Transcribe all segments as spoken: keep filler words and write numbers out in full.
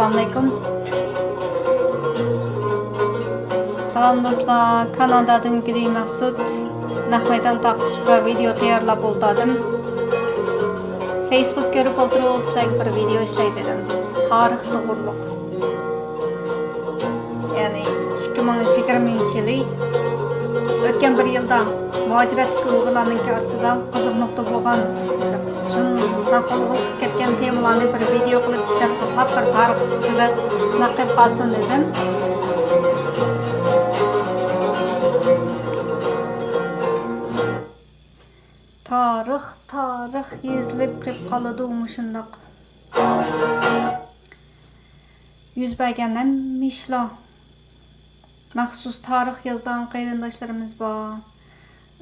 ئەسسالامۇئەلەيكۇم. سالام دوستلار، كانادادىن گۈلى مەخسۇت. نەق مەيدان تارقىتىشقا ۋىدېئو تەييارلاپ ئولتۇردۇم. فېيسبۇك كۆرۈپ ئولتۇرۇپ سىلەرگە بىر ۋىدېئو ئىشلەي دېدىم. تارىخ توغرۇلۇق. يەنى ئىككى مىڭ يىگىرمىنچى يىلى ئۆتكەن بىر يىلدا مۇھاجىرەتتىكى ئۇيغۇرلارنىڭكى ئارىسىدا قىزىق نۇقتا بولغان، شۇنداق غۇلغۇلا قىلىپ كەتكەن تېمىلارنى بىر ۋىدېئو قىلىپ ئىشلەپ ساقلاپ، بىر تارىخ سۈپىتىدە نەق قېلىپ قالسۇن دېدىم. تارىخ، تارىخ يېزىلىپ قېلىپ قالىدۇ مۇشۇنداق. يۈز بەرگەن ھەممە ئىشلار. مەخسۇس تارىخ يازىدىغان قېرىنداشلىرىمىز بار.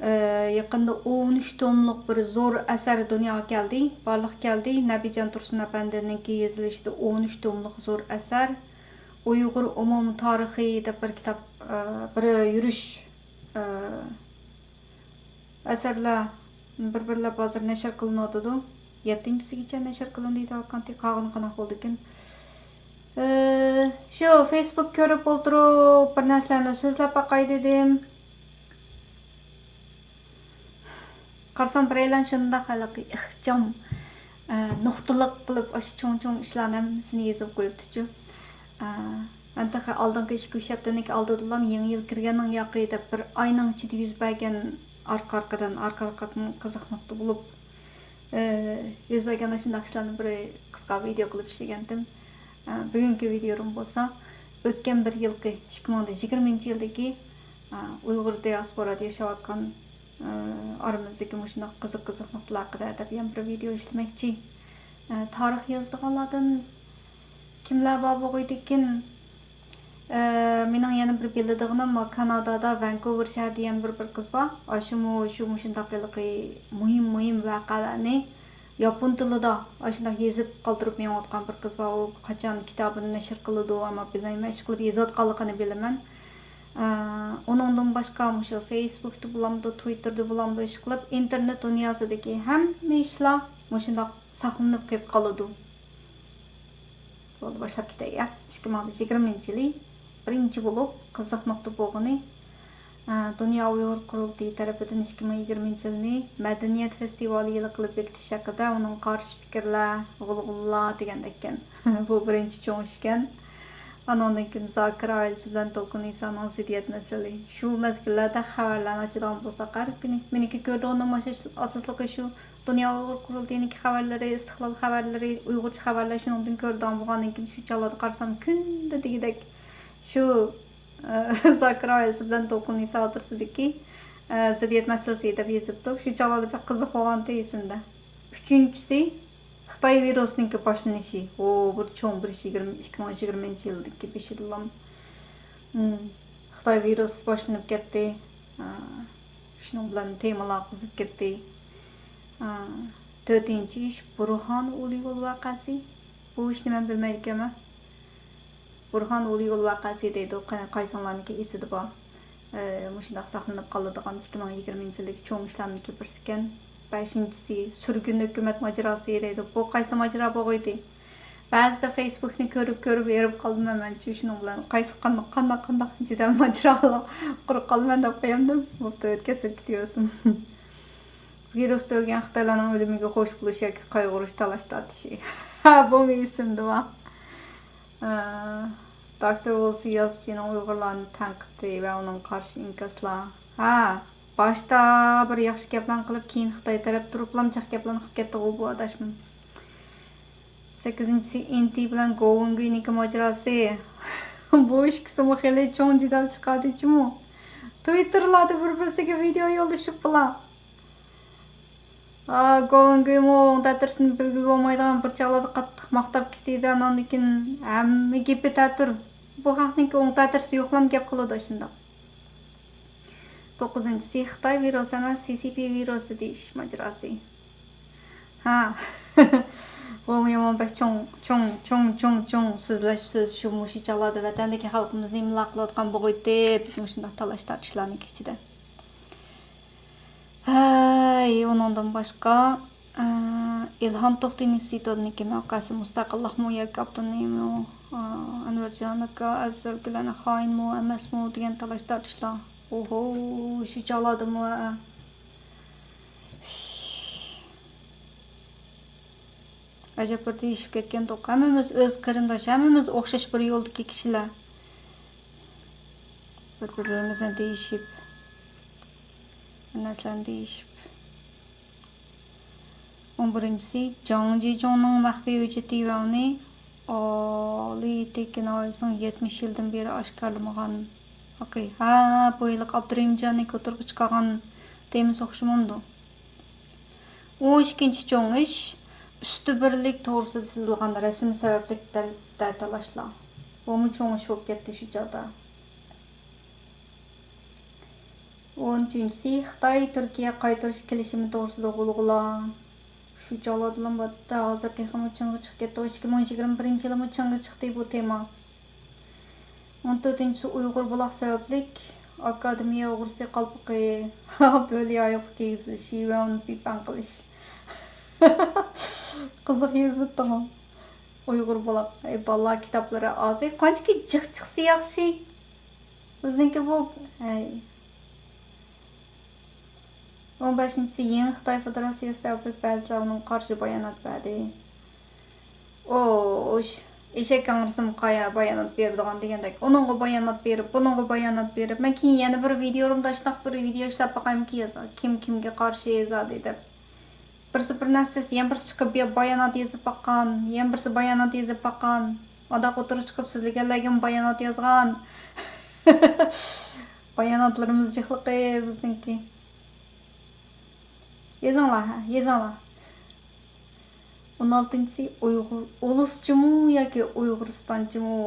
ئى، يېقىندا ئون ئۈچ توملۇق بىر زور ئەسەر دۇنياغا كەلدى، بارلىققا كەلدى. نەبىجان تۇرسۇن ئەپەندىنىڭكى يېزىلىشىدا ئون ئۈچ توملۇق زور ئەسەر. ئۇيغۇر ئومۇمىي تارىخى دەپ بىر كىتاب، ئى، بىر يۈرۈش، ئى، ئەسەرلەر بىر-بىرلەپ ھازىر نەشر قىلىنىۋاتىدۇ. يەتتىنچىسىگىچە نەشر قىلىندى دەۋاتقانتى، قالغىنى قانداق بولىدىكىن؟ ئى، شۇ فېيسبۇك كۆرۈپ ئولتۇرۇپ بىر نەرسىلەرنى سۆزلەپ باقاي دېدىم. قارىسام بىرەيلەن شۇنداق ھېلىقى ئىخچام، ئى، نۇقتىلىق قىلىپ ئاشۇ چوڭ-چوڭ ئىشلارنى ھەممىسىنى يېزىپ قويۇپتۇچۇ. ئى، مەن تېخى ئالدىنقى ئىككى-ئۈچ ھەپتىنىڭكى ئالدىدىلا يېڭى يىل كىرگەننىڭ ياقى دەپ بىر ئاينىڭ ئىچىدە يۈز بەرگەن ئارقا-ئارقىدىن، ئارقا-ئارقىدىن قىزىق نۇقتا بولۇپ، ئى، يۈز بەرگەن ئاشۇنداق ئىشلارنى بىر قىسقا ۋىدېئو قىلىپ ئىشلىگەنتىم. ئى، بۈگۈنكى ۋىدېئوم بولسا ئۆتكەن بىر يىلقى، ئىككى مىڭ يىگىرمىنچى يىلدىكى، ئى، ئۇيغۇر دىياسپورادا ياشاۋاتقان، ئى، ئارىمىزدىكى مۇشۇنداق قىزىق-قىزىق نۇقتىلار ھەققىدە دەپ يەنە بىر ۋىدېئو ئىشلىمەكچى. ئى، تارىخ يازىدىغانلاردىن كىملەر بار بولغىيدىكىن؟ ئى، مېنىڭ يەنە بىر بىلىدىغىنىم، كانادادا ۋانكوۋېر شەھىرىدە يەنە بىر، بىر قىز بار. ئاشۇمۇ شۇ مۇشۇنداق ھېلىقى مۇھىم، مۇھىم ۋەقەلەرنى ياپون تىلىدا ئاشۇنداق يېزىپ قالدۇرۇپ مېڭىۋاتقان بىر قىز بار. ئۇ قاچان كىتابىنى نەشر قىلىدۇ، ئەمما بىلمەيمەن، ئىشقىلىپ يېزىۋاتقانلىقىنى بىلىمەن. ئى، ئۇنىڭدىن باشقا مۇشۇ فېيسبۇكتا بولامدۇ، تويتتېردا بولامدۇ، ئىشقىلىپ ئىنتېرنېت دۇنياسىدىكى ھەممە ئىشلار مۇشۇنداق ساقلىنىپ قېلىپ قالىدۇ. بولدى، باشلاپ كېتەي، يا. ئىككى مىڭ يىگىرمىنچى يىلى بىرىنچى بولۇپ قىزىق نۇقتا بولغىنى، ئە، دۇنيا ئۇيغۇر قۇرۇلتىيى تەرىپىدىن ئىككى مىڭ يىگىرمىنچى يىلنى مەدەنىيەت فېستىۋالى يىلى قىلىپ بېكىتىش ھەققىدە ئۇنىڭ قارشى پىكىرلەر، غۇلغۇلىلار دېگەندەككەن. بۇ بىرىنچى چوڭ ئىشكەن. ئانىڭدىن كېيىن زاكىر ئائىلىسى بىلەن دولقۇن ئىسانىڭ زىددىيەت مەسىلىسى. شۇ مەزگىللەردە خەۋەرلەرنى ئاچىدىغان بولساق، ھەر كۈنى مېنىڭكى كۆرىدىغىنىم ئاساسلىقى شۇ. دۇنيا ئۇيغۇر قۇرۇلتىيىنىڭكى خەۋەرلىرى، ئىستىقلال خەۋەرلىرى، ئۇيغۇرچە خەۋەرلەر شۇنىڭدىن كۆرىدىغان بولغاندىن كېيىن شۇ چاغلاردا قارىسام كۈندە دېگۈدەك شۇ، ئە، زاكىر ئائىلىسى بىلەن دولقۇن ئىسا ئوتتۇرىسىدىكى، ئە، زىددىيەت مەسىلىسى دەپ يېزىپتۇ. شۇ چاغلاردا بەك قىزىق بولغانتى ئېسىمدە. ئۈچىنچىسى، خىتاي ۋىرۇسىنىڭكى باشلىنىشى. ئۇ بىر چوڭ بىر ئىش يىگىرمە، ئىككى مىڭ يىگىرمىنچى يىلدىكى بېشىدىلا، ئىم، خىتاي ۋىرۇسى باشلىنىپ كەتتى. ئە، شۇنىڭ بىلەن تېمىلار قىزىپ كەتتى. ئە، تۆتىنچى ئىش، بۇرھان ئۇلۇغ يول ۋەقەسى. بۇ ئىشنى مەن بىلمەيدىكەنمەن. بۇرھان ئۇلۇغ يول ۋەقەسى دەيدۇ، قېنى قايسىڭلارنىڭكى ئېسىدە بار؟ ئە، مۇشۇنداق ساقلىنىپ قالىدىغان ئىككى مىڭ يىگىرمىنچى يىلدىكى چوڭ ئىشلارنىڭكى بىرسىكەن. بەشىنچىسى، سۈرگۈن ھۆكۈمەت ماجىراسى دەيدۇ. بۇ قايسى ماجىرا بولغىيدى؟ بەزىدە فېيسبۇكنى كۆرۈپ، كۆرۈپ ھېرىپ قالىمەن مەنچۇ شۇنىڭ بىلەن. قايسى قانداق، قانداق، قانداق جېدەل ماجىرالار قۇرۇپ قالىمەن دەپ قويامدىم. بوپتۇ، ئۆتكەن سۈرۈپ كېتىۋەرسۇن. ۋىرۇستا ئۆلگەن خىتايلارنىڭ ئۆلۈمىگە خوش بولۇش ياكى قايغۇرۇش، تالاش تارتىشى. ھە، بۇمۇ ئېسىمدە بار. ئە، دوكتور ۋولسى يازىچىنىڭ ئۇيغۇرلارنى تەنقىدى ۋە ئۇنىڭ قارشى ئىنكاسلار. ھە، باشتا بىر ياخشى گەپلەرنى قىلىپ، كېيىن خىتاي تەرەپ تۇرۇپلام جىق گەپلەرنى قىلىپ كەتتىغۇ بۇ ئاداشمۇ. سەككىزىنچىسى، ئىنتى بىلەن گوۋېنگۇينىڭكى ماجىراسى. بۇ ئىككىسىمۇ خېلى چوڭ جېدەل چىقاردى جۇمۇ. تويتتېرلاردا بىر-بىرسىگە ۋىدېئو يوللىشىپ بۇلار. ئا، گوۋېنگۇيمۇ ئوڭ تەتۈرىسىنى بىلگىلى بولمايدىغان بىر چاغلاردا قاتتىق ماختاپ كېتىدۇ، ئاناندىن كېيىن ھەممە گېپى تەتۈر. بۇ خەقنىڭكى ئوڭ تەتۈرىسى يوقلام گەپ قىلىدۇ شۇنداق. توققۇزىنچىسى، خىتاي ۋىرۇسى ئەمەس، سى سى پى ۋىرۇسى دېيىش ماجىراسى. ھا. بۇمۇ يامان بەك چوڭ، چوڭ، چوڭ، چوڭ، چوڭ سۆزلەش سۆز شۇ، مۇشۇ چاغلاردا ۋەتەندىكى خەلقىمىز نېمىلەر قىلىۋاتقان بولغىيتتى، بىز مۇشۇنداق تالاش تارتىشلارنىڭ ئىچىدە. ھەي، ئۇنىڭدىن باشقا، ئە، ئىلھام توختى ئىنستىتۇتىنىڭكى مەۋقەسى مۇستەقىللىقمۇ ياكى ئاپتونومىيمۇ؟ ئا، ئەنۋەرجان ئاكا، ئەزىز ئۆلكىلەرنىڭ خائىنمۇ ئەمەسمۇ دېگەن تالاش تارتىشلار. ئوھو، شۇ چاغلاردىمۇ، ئە. ئەجەب بىر دېيىشىپ كەتكەندۇق. ھەممىمىز ئۆز قېرىنداش، ھەممىمىز ئوخشاش بىر يولدىكى كىشىلەر. بىر-بىرىمىزنى دېيىشىپ، بىر نەرسىلەرنى دېيىشىپ. ئون بىرىنچىسى، جاڭ جىجۇڭنىڭ مەخپىي ھۆججىتى ۋەڭنى ئالىي تېكىن ئائىلىسىنىڭ يەتمىش يىلدىن بېرى ئاشكارىلىمىغانلىقى. ھە، بۇ ھېلىقى ئابدۇرېھىمجاننىڭ ئوتتۇرىغا چىقارغان تېمىسى ئوخشىمامدۇ؟ ئون ئىككىنچى چوڭ ئىش، ئۈستى بىرلىك توغرىسىدا سىزىلغان رەسىم سەۋەبلىك دەل-، دەلدەللاشلار. بۇمۇ چوڭ ئىش بولۇپ كەتتى شۇ چاغدا. ئون ئۈچىنچىسى، خىتاي تۈركىيە قايتۇرۇش كېلىشىمى توغرىسىدا غۇلغۇلا. شۇ چاغلاردىلا باتتى، ھازىر تېخىمۇ چىڭغا چىقىپ كەتتى. ئىككى مىڭ يىگىرمە بىرىنچى يىلىمۇ چىڭغا چىقتى بۇ تېما. ئون تۆتىنچىسى، ئۇيغۇر بۇلاق سەۋەبلىك ئاكادېمىيە ئوغرىسى قالپىقى. بۆلە يايىقى كىيگۈزۈش ۋە ئۇنى پىپەڭ قىلىش. قىزىق يېزىپتىغۇ. ئۇيغۇر بۇلاق. ئەي، بالىلار كىتابلىرى ئاز. ئەي، قانچىكى جىق چىقسا ياخشى. بىزنىڭكى بۇ، ھەي. ئون بەشىنچىسى، يېڭى خىتاي فېدېراتسىيەسى سەۋەبلىك بەزىلەر ئۇنىڭغا قارشى بايانات بەردى. ئوش، ئېشەك ھاڭرىسىمۇ قايا بايانات بېرىدىغان دېگەندەك، ئۇنىڭغا بايانات بېرىپ، بۇنىڭغا بايانات بېرىپ، مەن كېيىن يەنە بىر ۋىدىيولىرىمدا شۇنداق بىر ۋىدىيو ئىشلەپ باقايمىكىن يازغان، كىم كىمگە قارشى زادى دەپ. بىرسى بىر نەرسە دېسە، يەنە بىرسى چىقىپ بىر بايانات يېزىپ باققان، يەنە بىرسى بايانات يېزىپ باققان. ئانداق ئوتتۇرىغا چىقىپ سۆزلىگەنلەرگىمۇ بايانات يازغان. باياناتلىرىمىز جىقلىقى بىزنىڭكى. يېزىڭلار، ھە، يېزىڭلار. ئون ئالتىنچىسى، ئۇيغۇر، ئۇلۇسچىمۇ ياكى ئۇيغۇرىستانچىمۇ؟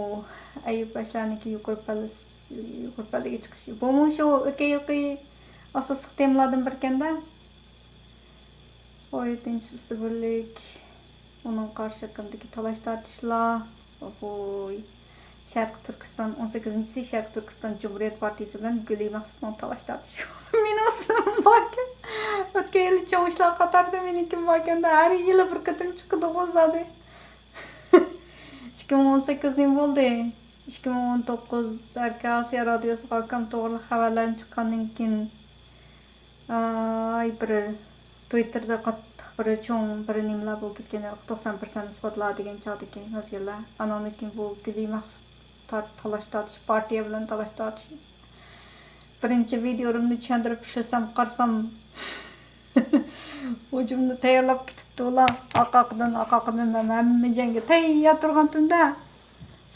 ئەييۇب باشلارنىڭكى يۇقىرى پەللىس-، يۇقىرى پەللىگە چىقىشى. بۇمۇ شۇ ئۆتكەن يىلقى ئاساسلىق تېمىلاردىن بىرىكەندە. ئون يەتتىنچى ئۈستى بىرلىك، ئۇنىڭ قارشى ھەققىدىكى تالاش تارتىشلار. ۋوي. شەرقىي تۈركىستان، ئون سەككىزىنچىسى، شەرقىي تۈركىستان جۇمھۇرىيەت پارتىيىسى بىلەن گۈلى مەخسۇتنىڭ تالاش تارتىشى. مېنىڭ ئىسمىم باركەن. ئۆتكەن يىلى چوڭ ئىشلار قاتارىدا مېنىڭكىمۇ باركەندە، ھەر يىلى بىر قېتىم چىقىدىغۇ زادى. ئىككى مىڭ ئون سەككىز نېمە بولدى؟ ئىككى مىڭ ئون توققۇز ئەركە ئاسىيا رادىيوسىغا ئاكام توغرىلىق خەۋەرلەرنى چىققاندىن كېيىن، ئاي، بىر تۋىتتېردا قاتتىق بىر چوڭ بىر نېمىلەر بولۇپ كەتكەن، توقسان پىرسەنت ئىسپاتلار دېگەن چاغدىكى مەزگىللەر. ئانىڭدىن كېيىن بۇ گۈلى مەخسۇت تار-، تالاش تارتىش، پارتىيە بىلەن تالاش تارتىش. بىرىنچى ۋىدىيولىرىمنى چۈشەندۈرۈپ ئىشلىسەم، قارىسام، ھۇجۇمنى تەييارلاپ كېتىپتۇ ئۇلار. ئارقا-ئارقىدىن، ئارقا-ئارقىدىن مەن ھەممە جەڭگە تەييار تۇرغانتىمدا.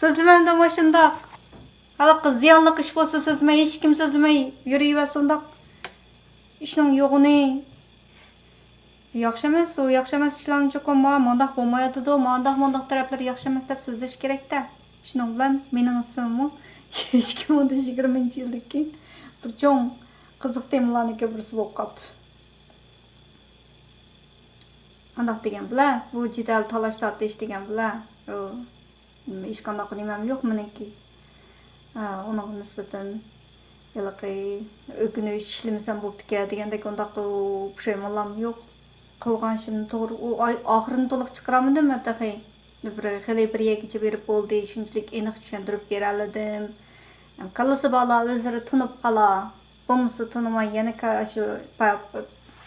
سۆزلىمەمدىمۇ شۇنداق. ھېلىقى زىيانلىق ئىش بولسا سۆزلىمەي، ھېچكىم سۆزلىمەي يۈرۈۋەرسە ئۇنداق ئىشنىڭ يوغىنى. ياخشى ئەمەس، ئۇ ياخشى ئەمەس ئىشلارنى چوقۇم ما-، مۇنداق بولمايۋاتىدۇ، مانداق، مۇنداق تەرەپلىرى ياخشى ئەمەس دەپ سۆزلەش كېرەكتە. شۇنىڭ بىلەن مېنىڭ ئىسمىممۇ ئىككى مىڭ يىگىرمىنچى يىلدىكى بىر چوڭ قىزىق تېمىلارنىڭكى بىرسى بولۇپ قاپتۇ. ئانداق دېگەن بىلەن، بۇ جېدەل تالاش تارتىش دېگەن بىلەن، ئۇ، ھېچقانداق نېمەم يوق مېنىڭكى. ئا، ئۇنىڭغا نىسبەتەن ھېلىقى ئۆكۈنۈش، ئىشلىمىسەم بوپتىكەن دېگەندەك ئۇنداق پۇشايمانلارمۇ يوق. قىلغان ئىشىمنى توغرا، ئۇ ئاي-، ئاخىرىنى تولۇق چىقىرالمىدىم مەن تېخى. بىر خېلى بىر يەرگىچە بېرىپ بولدى، شۇنچىلىك ئېنىق چۈشەندۈرۈپ بېرەلىدىم. كاللىسى بارلار ئۆزلىرى تونۇپ قالا. بولمىسا تونۇماي يەنە كا-، شۇ پا-،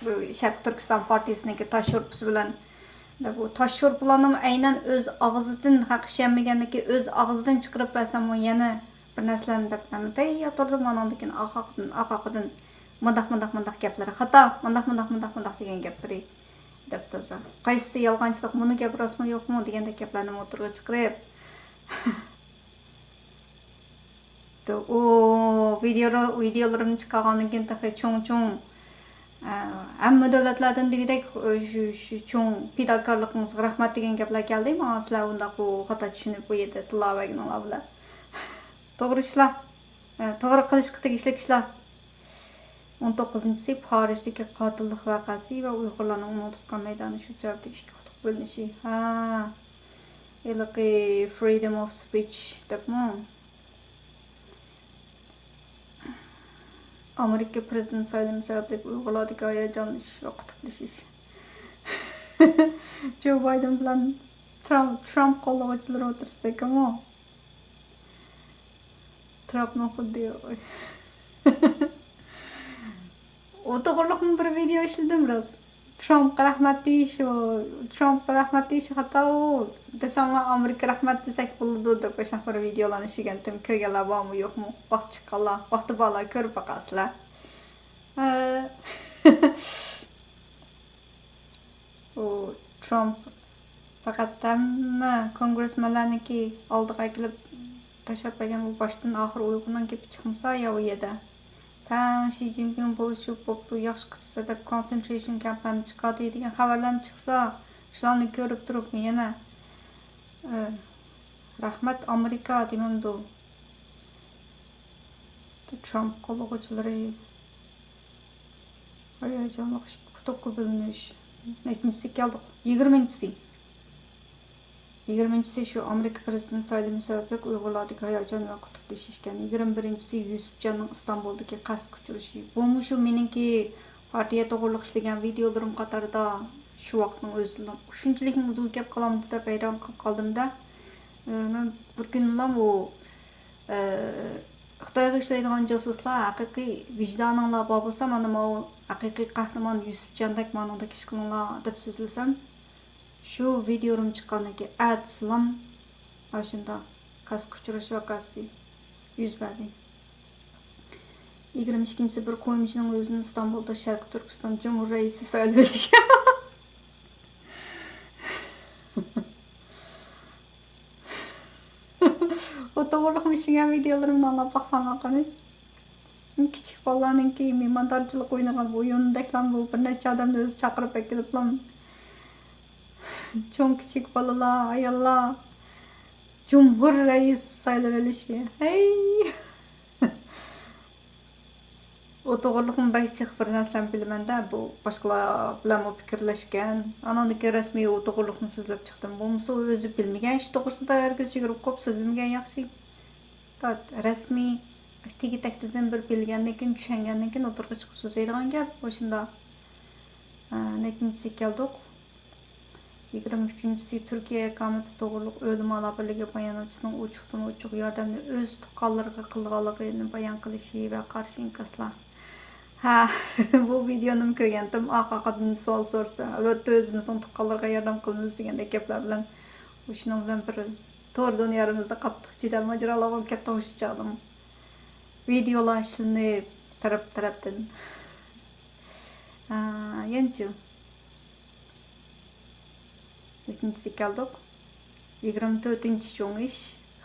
شەرقىي تۈركىستان پارتىيىسىنىڭكى تاش شورپىسى بىلەن، بۇ تاش شورپىلارنىمۇ ئەينەن ئۆز ئاغزىدىن، ھەق ئىشەنمىگەنلىكى ئۆز ئاغزىدىن چىقىرىپ بەرسەممۇ يەنە بىر نەرسىلەرنى دەپ مەنمۇ تەييار تۇردۇم. ئاناندىن كېيىن ئارقا-ئارقىدىن، ئارقا-ئارقىدىن مۇنداق، مۇنداق، مۇنداق گەپلىرى خاتا، مۇنداق، مۇنداق، مۇنداق، مۇنداق دېگەن گەپلىرى دەپ تازا. قايسىسى يالغانچىلىق، مۇنۇ گەپ راستمۇ يوقمۇ دېگەندەك گەپلەرنىمۇ ئوتتۇرىغا چىقىرىپ. ئۇ ۋىدېئو-، ۋىدېئولىرىمنى چىقارغاندىن كېيىن تېخى چوڭ-چوڭ، ئە، ھەممە دۆلەتلەردىن دېگۈدەك، ئە، شۇ، شۇ چوڭ پىداكارلىقىڭىزغا رەھمەت دېگەن گەپلەر كەلدى. ماڭا سىلەر ئۇنداق بۇ خاتا چۈشىنىپ، بۇ يەردە تىللاۋەرگىنىڭلار بىلەن. توغرا ئىشلار. ئە، توغرا قىلىشقا تېگىشلىك ئىشلار. ئون توققۇزىنچىسى، پارىژدىكى قاتىللىق ۋەقەسى ۋە ئۇيغۇرلارنىڭ ئۇنىڭ تۇتقان مەيدانى شۇ سەۋەبلىك ئىككى قۇتۇق بۆلۈنۈشى. ھە، ھېلىقى فرىدەم ئوف سپىچ دەپمۇ؟ ئامېرىكا پىرېزىدېنت سايلىمى سەۋەبلىك ئۇيغۇرلاردىكى ھاياجانلىشىش ۋە قۇتۇپلىشىش. جو بايدېن بىلەن ترامپ، ترامپ قوللىغۇچىلىرى ئوتتۇرىسىدىكىمۇ؟ ترامپنىڭ خۇددى ئۇ توغرىلىقمۇ بىر ۋىدېئو ئىشلىدىم راست. ترامپقا رەھمەت دېيىش، ئۇ ترامپقا رەھمەت دېيىش خاتا، ئۇ دېسەڭلار ئامېرىكا رەھمەت دېسەك بولىدۇ دەپ ئاشۇنداق بىر ۋىدېئولارنى ئىشلىگەنتىم. كۆرگەنلەر بارمۇ يوقمۇ؟ ۋاقتى چىققانلار، ۋاقتى بارلار كۆرۈپ باقارسىلەر. ئە، ئۇ ترامپ پەقەت ھەممە كونگرېسمېنلەرنىڭكى ئالدىغا ئەكېلىپ تاشلاپ بەرگەن، بۇ باشتىن ئاخىر ئۇيقۇنىڭ گېپى چىقمىسا يا ئۇ يەردە. تەڭ شى جىنپىڭ بولۇشۇپ بوپتۇ، ياخشى قىپسىز دەپ كونسېنترېيشن كەمپلەرنى چىقاردى دېگەن خەۋەرلەرمۇ چىقسا، شۇلارنى كۆرۈپ تۇرۇپمۇ يەنە، ئە، رەھمەت ئامېرىكا دېمەمدۇ؟ ترامپ قوللىغۇچىلىرى ھاياجانلىق ئىككى قۇتۇپقا بۆلۈنۈش. نەچچىنچىسى كەلدۇق؟ يىگىرمىنچىسى. يىگىرمىنچىسى شۇ ئامېرىكا پىرېزىدېنت سايلىمى سەۋەبلىك ئۇيغۇرلاردىكى ھاياجان ۋە قۇتۇپلىشىش ئىكەن. يىگىرمە بىرىنچىسى يۈسۈپجاننىڭ ئىستانبۇلدىكى قەستكە ئۇچرىشى. بۇمۇ شۇ مېنىڭكى پارتىيە توغرۇلۇق ئىشلىگەن ۋىدېئولىرىم قاتارىدا شۇ ۋاقىتنىڭ ئۆزىدىلا شۇنچىلىكمۇ ئۇدۇل كەپ قالامدۇ دەپ ھەيران قېلىپ قالدىم-دە. ئى، مەن بىر كۈنلام ئۇ، ئى، خىتايغا ئىشلەيدىغان جاسۇسلار ھەقىقىي ۋىجدانىڭلار بار بولسا، مانا ماۋۇ ھەقىقىي قەھرىمان يۈسۈپجاندەك مانىڭدەك ئىش قىلىڭلار دەپ سۆزلىسەم، شۇ ۋىدېئولىرىم چىققاندىن كېيىن ئەتىسىلام ئاشۇنداق قەستكە ئۇچراش ۋەقەسى يۈز بەردى. يىگىرمە ئىككىنچىسى بىر قويمىچىنىڭ ئۆزىنى ئىستانبۇلدا شەرقىي تۈركىستان جۇمھۇر رەئىسى سايلىۋېلىشى. ئۇ توغرىلىقمۇ ئىشلىگەن ۋىدېئولىرىمنى ئاڭلاپ باقساڭلار قېنى. كىچىك بالىلارنىڭكى مېھماندارچىلىق ئوينىغان ئويۇندەكلام بۇ، بىر نەچچە ئادەمنى ئۆزى چاقىرىپ ئەكېلىپلام چوڭ كىچىك بالىلار، ئاياللار جۇمھۇر رەئىس سايلىۋېلىشى. ھەي! ئۇ توغرىلىقمۇ بەك جىق بىر نەرسىلەرنى بىلىمەن-دە، بۇ باشقىلار بىلەنمۇ پىكىرلەشكەن. ئاناندىن كېيىن رەسمىي ئۇ توغرىلىقنى سۆزلەپ چىقتىم. بولمىسا ئۇ ئۆزى بىلمىگەن ئىش توغرىسىدا ھەرگىز يۈگۈرۈپ قويۇپ سۆزلىمىگەن ياخشى. رەسمىي تېگى تەكتىدىن بىر بىلگەندىن كېيىن، چۈشەنگەندىن كېيىن ئوتتۇرىغا چىقىپ سۆزلەيدىغان گەپ. ئاشۇنداق. ئە، نەچچىنچىسىگە كەلدۇق. يىگىرمە ئۈچىنچىسى تۈركىيە ھاكامىتى توغرۇلۇق ئۆلىمالار بىرلىكى باياناتچىسىنىڭ ئوچۇقتىن ئوچۇق ياردەمنى ئۆز تۇغقانلىرىغا قىلىدىغانلىقىنى بايان قىلىشى ۋە قارشى ئىنكاسلار. ھە، بۇ ۋىدېونىمۇ كۆرگەنتىم، ئارقا-ئارقىدىن سوئال سورىسا، ئەلۋەتتە ئۆزىمىزنىڭ تۇغقانلىرىغا ياردەم قىلىمىز دېگەندەك گەپلەر بىلەن، شۇنىڭ بىلەن بىر تور دۇنيا ئارىمىزدا قاتتىق جېدەل ماجىرالار بولۇپ كەتتى شۇ چاغدىمۇ. ۋىدېئولار ئىشلىنىپ تەرەپ-تەرەپتىن. ئا، يەنىچۇ؟ نەچچىنچىسىگە كەلدۇق؟ يىگىرمە تۆتىنچى چوڭ ئىش،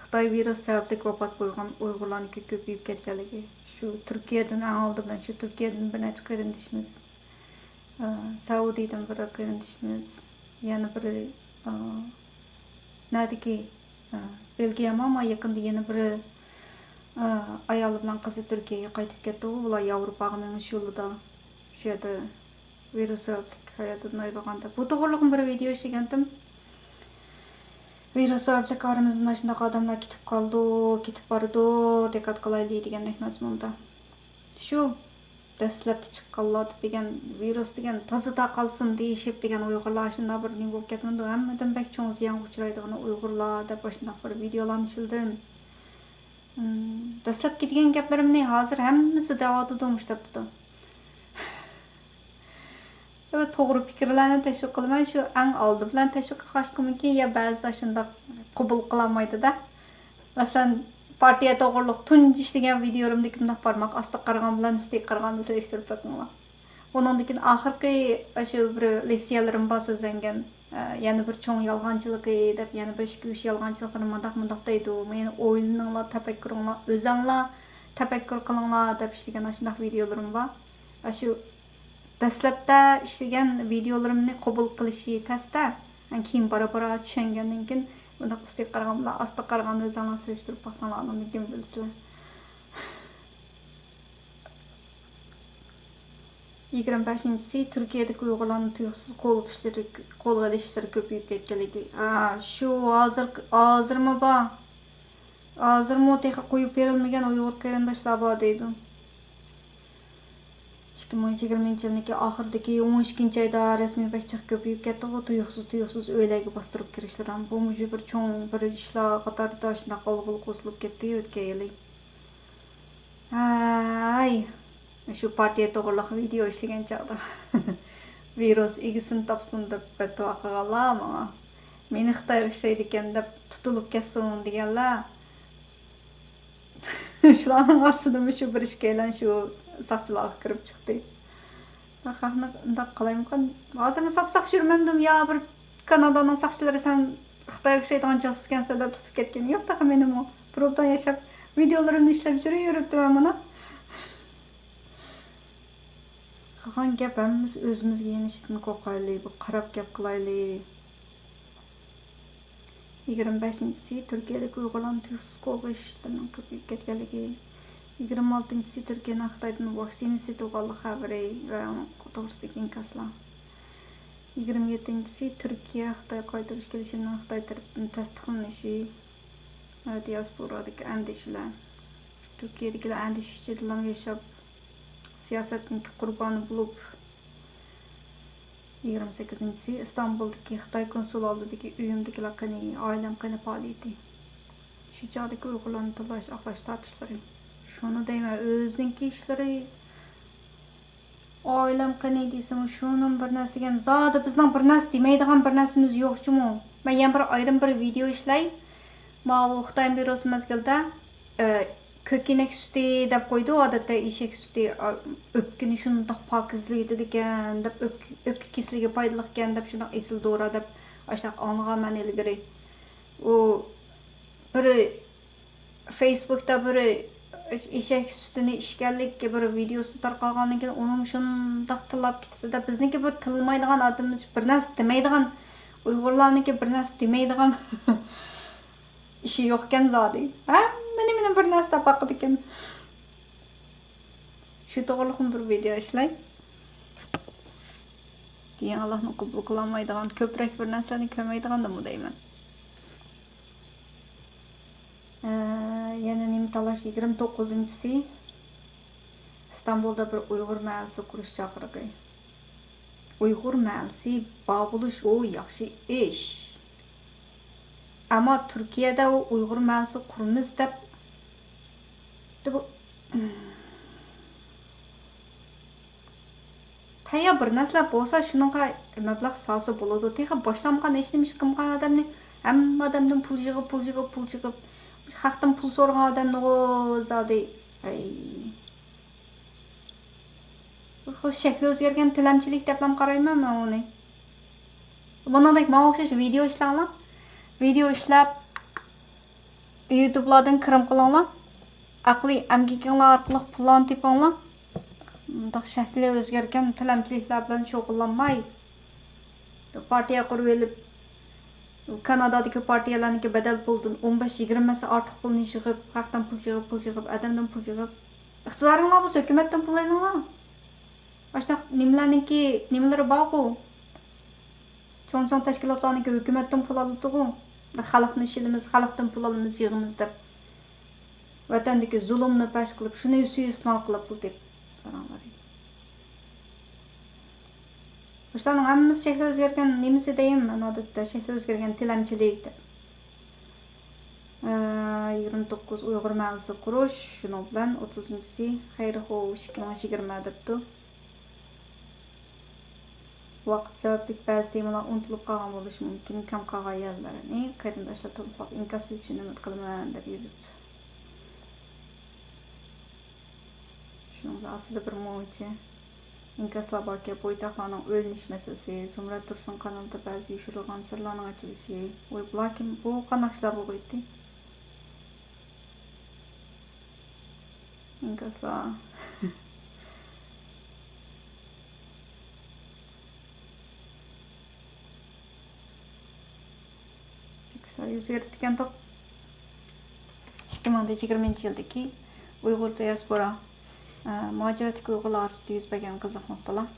خىتاي ۋىرۇس سەۋەبلىك ۋاپات بولغان ئۇيغۇرلارنىڭكى كۆپىيىپ كەتكەنلىكى. شۇ تۈركىيەدىن، ئەڭ ئالدى بىلەن شۇ تۈركىيەدىن بىر نەچچە قېرىندىشىمىز، ئە، سەئۇدىدىن بىر قېرىندىشىمىز، يەنە بىرى، ئە، نەدىكى، ئە، بېلگىيەمۇ، ئەمما يېقىندا يەنە بىرى، ئە، ئايالى بىلەن قىزى تۈركىيەگە قايتىپ كەتتىغۇ، ئۇلار ياۋروپاغا مېڭىش يولىدا شۇ يەردە ۋىرۇس سەۋەبلىك ھاياتىدىن ئايرىلغان دەپ. بۇ توغرىلىقمۇ بىر ۋىدېئو ئىشلىگەنتىم. ۋىرۇس سەۋەبلىك ئارىمىزدىن ئاشۇنداق ئادەملەر كېتىپ قالىدۇ، كېتىپ بارىدۇ، دىققەت قىلايلى دېگەندەك مەزمۇندا. شۇ دەسلەپتە چىققانلار دېگەن ۋىرۇس دېگەن تازا تارقالسۇن دېيىشىپ دېگەن ئۇيغۇرلار ئاشۇنداق بىر نېمە بولۇپ كەتمىدۇ؟ ھەممىدىن بەك چوڭ زىيانغا ئۇچرايدىغىنى ئۇيغۇرلار دەپ ئاشۇنداق بىر ۋىدېئولارنى ئىشلىدىم. ئىم، دەسلەپكى دېگەن گەپلىرىمنى ھازىر ھەممىسى دەۋاتىدۇ مۇشۇ تاپتا. توغرا پىكىرلەرنى تەشۋىق قىلىمەن، شۇ ئەڭ ئالدى بىلەن تەشۋىق قىلغاچقىمىكىن، يا بەزىدە شۇنداق قوبۇل قىلالمايدۇ-دە. مەسىلەن، پارتىيە توغرۇلۇق تۇنجى ئىشلىگەن ۋىدېئولىرىمدىكى مۇنداق بارماق ئاستىغا قارىغان بىلەن ئۈستىگە قارىغاننى سېلىشتۇرۇپ بېقىڭلار. ئۇنىڭدىن كېيىن ئاخىرقى شۇ بىر لېكسىيەلىرىم بار سۆزلەنگەن، ئە، يەنە بىر چوڭ يالغانچىلىقى دەپ، يەنە بىر ئىككى، ئۈچ يالغانچىلىقلىرىنى مۇنداق، مۇنداق دەيدۇ. يەنە ئويلىنىڭلار، تەپەككۇرۇڭلار، ئۆزەڭلار تەپەككۇر قىلىڭلار دەپ ئىشلىگەن ئاشۇنداق ۋىدېئولىرىم بار. ئاشۇ دەسلەپتە ئىشلىگەن ۋىدېئولىرىمنى قوبۇل قىلىشى تەستە، كېيىن بارا-بارا چۈشەنگەندىن كېيىن، بۇنداق ئۈستىگە قارىغان بىلەن ئاستىغا قارىغاننى ئۆزۈڭلار سېلىشتۇرۇپ باقساڭلار، ئاندىن كېيىن بىلىسىلەر. يىگىرمە بەشىنچىسى، تۈركىيەدىكى ئۇيغۇرلارنىڭ تۇيۇقسىز قولغا ئىشلىرى، قولغا ئېلىشلىرى كۆپىيىپ كەتكەنلىكى. ئا، شۇ ھازىر، ھازىرمۇ بار. ھازىرمۇ تېخى قويۇپ بېرىلمىگەن ئۇيغۇر قېرىنداشلار بار دەيدۇ. ئىككى مىڭ يىگىرمىنچى يىلنىڭكى ئاخىرىدىكى ئون ئىككىنچى ئايدا رەسمىي بەك جىق كۆپىيىپ كەتتىغۇ، تۇيۇقسىز، تۇيۇقسىز ئۆيلەرگە باستۇرۇپ كىرىشلىرى. بۇ مۇشۇ بىر چوڭ بىر ئىشلار قاتارىدا شۇنداق غۇلغۇلا قوزۇلۇپ كەتتى ئۆتكەن يىلى. ھەي، شۇ پارتىيە توغرىلىق ۋىدېئو ئىشلىگەن چاغدا ۋىرۇس ئىگىسىنى تاپسۇن دەپ بەتتۇئا قىلغانلار ماڭا. مېنى خىتايغا ئىشلەيدىكەن دەپ تۇتۇلۇپ كەتسۇن دېگەنلەر. شۇلارنىڭ ئارىسىدىمۇ شۇ بىر ئىككىيلەن شۇ ساقچىلارغا كىرىپ چىقتى. خەقنى ئۇنداق قىلايمىقان؟ ھازىرمۇ ساپ-ساق يۈرمەمدىم يا؟ بىر كانادانىڭ ساقچىلىرى سەن خىتايغا ئىشلەيدىغان جاسۇسكەنسەن دەپ تۇتۇپ كەتكىنى يوق تېخى مېنىمۇ. بىر ئوبدان ياشاپ، ۋىدېئولىرىمنى ئىشلەپ يۈرۈۋېرىپتىمەن مانا. قىلغان گەپ ھەممىسى ئۆزىمىزگە يېنىشىدىن قورقايلى، بىر قاراپ گەپ قىلايلى. يىگىرمە بەشىنچىسى، تۈركىيەدىكى ئۇيغۇرلارنىڭ تۇيۇقسىز قوغلىشىشلىرىنىڭ كۆپىيىپ كەتكەنلىكى. يىگىرمە ئالتىنچىسى، تۈركىيەنىڭ خىتايدىن ۋاكسىنا سېتىۋالغانلىق خەۋىرى ۋە ئۇنىڭ توغرىسىدىكى ئىنكاسلار. يىگىرمە يەتتىنچىسى، تۈركىيە خىتاي قايتۇرۇش كېلىشىمىنىڭ خىتاي تەرىپىدىن تەستىقلىنىشى ۋە دىياسپورادىكى ئەندىشىلەر. تۈركىيەدىكىلەر ئەندىشە ئىچىدىلا ياشاپ، سىياسەتنىڭكى قۇربانى بولۇپ، يىگىرمە سەككىزىنچىسى، ئىستانبۇلدىكى خىتاي كونسۇل ئالدىدىكى ئۆيۈمدىكىلەر قېنى، ئائىلەم قېنى پائالىيىتى. شۇ چاغدىكى ئۇيغۇرلارنى تىللاش، ئاقلاش، تارتىشلىرى. شۇنى دەيمەن، ئۆزىنىڭكى ئىشلىرى، ئائىلەم قېنى دېسىمۇ، شۇنىڭ بىر نەرسىگە زادى بىزنىڭ بىر نەرسە دېمەيدىغان بىر نەرسىمىز يوق جۇمۇ. مەن يەنە بىر ئايرىم بىر ۋىدېئو ئىشلەي. ماۋۇ خىتاي ۋىرۇسى مەزگىلدە، ئە، كۆكىنەك سۈتى دەپ قويىدۇ، ئادەتتە ئېشەك سۈتى، ئا، ئۆپكىنى شۇنداق پاكىزلىۋېتىدىكەن دەپ، ئۆپكە، ئۆپكە كېسىلىگە پايدىلىقكەن دەپ، شۇنداق ئېسىل دورا دەپ، ئاشۇنداق ئاڭلىغانمەن ئىلگىرى. ئۇ بىر فېيسبۇكتا بىر ئېشەك سۈتىنى ئىچكەنلىك بىر ۋىدېئوسى تارقالغاندىن كېيىن، ئۇنىمۇ شۇنداق تىللاپ كېتىپتۇ-دە، بىزنىڭكى بىر تىللىمايدىغان ئادىمىمىز، بىر نەرسە دېمەيدىغان، ئۇيغۇرلارنىڭكى بىر نەرسە دېمەيدىغان ئىشى يوقكەن زادى. ھەممە نېمىنى بىر نەرسە دەپ باقىدىكەن. شۇ توغرىلىقمۇ بىر ۋىدېئو ئىشلەي. دېگەن ئاللاھنىڭ قوبۇل قىلالمايدىغان كۆپرەك بىر نەرسىلەرنى كۆرمەيدىغاندىمۇ دەيمەن. ئە، يەنە نېمە تالاش؟ يىگىرمە توققۇزىنچىسى، ئىستانبۇلدا بىر ئۇيغۇر مەھەللىسى قۇرۇش چاقىرىقى. ئۇيغۇر مەھەللىسى بار بولۇش، ئۇ ياخشى ئىش. ئەمما تۈركىيەدە ئۇ ئۇيغۇر مەھەللىسى قۇرىمىز دەپ، بۇ، تەييار بىر نەرسىلەر بولسا، شۇنىڭغا مەبلەغ سالسا بولىدۇ. تېخى باشلانمىغان، ھېچنېمە ئىش قىلمىغان ئادەمنى، ھەممە ئادەمدىن پۇل يىغىپ، پۇل يىغىپ، پۇل يىغىپ، خەقتىن پۇل سورىغان ئادەمنىغۇ زادى. ئەي. بىر خىل شەكلى ئۆزگەرگەن تىلەمچىلىك دەپلا قارايمەن مەن ئۇنى. بۇنىڭدەك ماڭا ئوخشاش ۋىدېئو ئىشلەڭلار. ۋىدېئو ئىشلەپ، يۇتۇبلاردىن كىرىم قىلىڭلار. ئەقلىي ئەمگىكىڭلار ئارقىلىق پۇللارنى تېپىڭلار. مۇنداق شەكلى ئۆزگەرگەن تىلەمچىلىكلەر بىلەن شۇغۇللانماي، پارتىيە قۇرۇۋېلىپ، كانادادىكى پارتىيەلەرنىڭكى بەدەل پۇلىدىن ئون بەش يىگىرمە ھەسسە ئارتۇق پۇلنى يىغىپ، خەقتىن پۇل يىغىپ، پۇل يىغىپ، ئادەمدىن پۇل يىغىپ، ئىقتىدارىڭلار بولسا ھۆكۈمەتتىن پۇل ئېلىڭلار. ئاشۇنداق نېمىلەرنىڭكى نېمىلىرى بارغۇ. چوڭ-چوڭ تەشكىلاتلارنىڭكى ھۆكۈمەتتىن پۇل ئالىدىغۇ. خەلقنى ئىشلىمىز، خەلقتىن پۇل ئالىمىز، يىغىمىز دەپ. ۋەتەندىكى زۇلۇمنى پەش قىلىپ، شۇنى سۇيىئىستېمال قىلىپ پۇل تېپىپ. ساراڭلار. بۇلارنىڭ ھەممىسى شەكلى ئۆزگەرگەن نېمىسى دەيمەن، مەن ئادەتتە شەكلى ئۆزگەرگەن تىلەمچىلىك دەپ. ئە، يىگىرمە توققۇز ئۇيغۇر مەھەللىسى قۇرۇش، شۇنىڭ بىلەن ئوتتۇزىنچىسى خەيرى خوش ئىككى مىڭ يىگىرمە دەپتۇ. ۋاقىت سەۋەبلىك بەزى تېمىلار ئۇنتۇلۇپ قالغان بولۇشى مۇمكىن، كەم قالغان يەرلەرنى قېرىنداشلار تولۇقلاپ ئىنكاس يېزىشىنى ئۈمىد قىلىمەن دەپ يېزىپتۇ. شۇنىڭ بىلەن ئاستىدا بىر مۇنچە ئىنكاسلار باركەن، بويتاقلارنىڭ ئۆيلىنىش مەسىلىسى، زۇمرەت تۇرسۇن قانىلىدا بەزى يوشۇرۇلغان سىرلارنىڭ ئېچىلىشى. ۋاي، بۇلار كىم؟ بۇ قانداق ئىشلار بولغىيتتى؟ ئىنكاسلار. چىقىشلار يۈز بېرىپتىكەن توق. ئىككى مىڭ يىگىرمىنچى يىلدىكى ئۇيغۇر دىياسپورا، ئە، مۇھاجىرەتتىكى ئۇيغۇرلار ئارىسىدا يۈز بەرگەن قىزىق نۇقتىلار.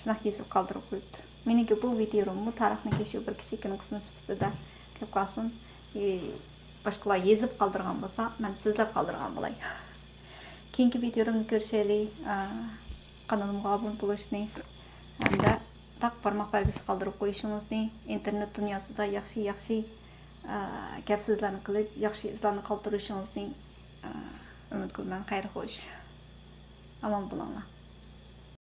شۇنداق يېزىپ قالدۇرۇپ قويۇپتۇ. مېنىڭكى بۇ ۋىدىيولىرىممۇ تارىخنىڭكى شۇ بىر كىچىككىنە قىسمى سۈپىتىدە قېلىپ قالسۇن. ئى، باشقىلار يېزىپ قالدۇرغان بولسا، مەن سۆزلەپ قالدۇرغان بولاي. كېيىنكى ۋىدىيولىرىمدا كۆرۈشەيلى. ئە، قانىلىمغا ئابۇنە بولۇشنى ھەمدە تاق بارماق بەلگىسى قالدۇرۇپ قويۇشىڭىزنى، ئىنتېرنېت دۇنياسىدا ياخشى ياخشى ئە، گەپ سۆزلەرنى قىلىپ، ياخشى ئىزلارنى قالدۇرۇشىڭىزنى ئە، ئۈمىد قىلىمەن. خەير خوش. ئامان بولۇڭلار.